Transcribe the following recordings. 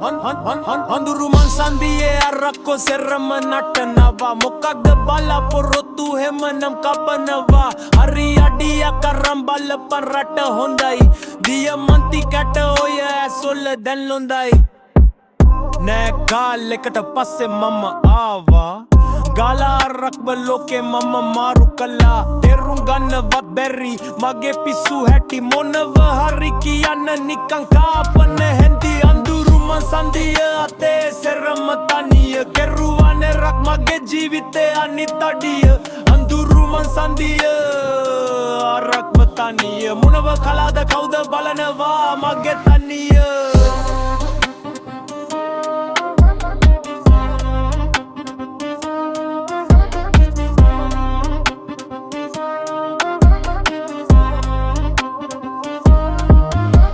අඳුරු මං සන්දියේ අරක්කො සෙරම නටනවා. මොකක්ද බලාපොරොත්තු එහෙමනම් කපනවා. හරි අඩියක් අරන් බලපන් රට හොඳයි. දියමන්ති කැට ඔය ඇස්වල දැන් ලොඳයි. නෑ, කාලෙකට පස්සේ මම ආවා. ගාලා අරක් ලෝකේ මම මාරු කළා. තේරුම් ගන්නවත් බැරි මගේ පිස්සු හැටි. මොනව හරි කියන්න නිකන් කාපන හැන්දි. අඳුරු මං සන්දිය අතේ සෙරම තනිය. කෙරුවා නෙරක් මගේ ජීවිතේ අනිත් අඩිය. අඳුරු මං සන්දිය අරක්ම තනිය. මොනව කලාද කවුද බලනවා මගේ තනිය.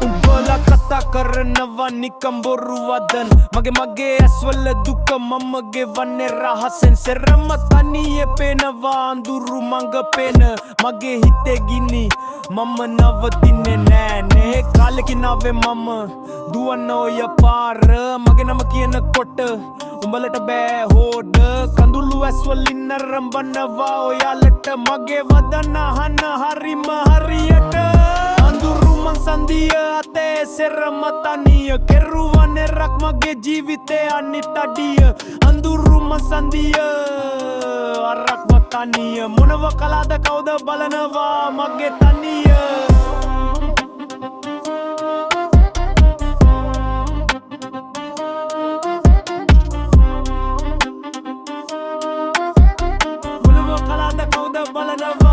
උඹලා කතා කරනවා නිකම් බොරු වදන්. මගේ මගේ ඇස්වල දුක මම ගෙවන්නේ රහසෙන්. සෙරම තනියේ පේනවා අඳුරු මඟ පේන. මගේ හිතේ ගිනි මම නවතින්නේ නෑ නේ. කාලෙකින් ආවේ මම දුවන්න ඔය පාර. මගේ නම කියනකොට උඹලට බෑ හෝඩ. කඳුළු ඇස්වලින් නරඹනවා ඔයාලට. මගේ වදන අහන්න හරිම හරියට. අඳුරු මං සන්දිය අතේ සෙරම තනිය. කෙරුවා නෙරක් මගේ ජීවිතේ අනිත් අඩිය. අඳුරු මං සන්දිය අරක්ම තනිය. මොනව කලාද කවුද බලනවා මගේ තනිය. මොනව කලාද කවුද බලනවා.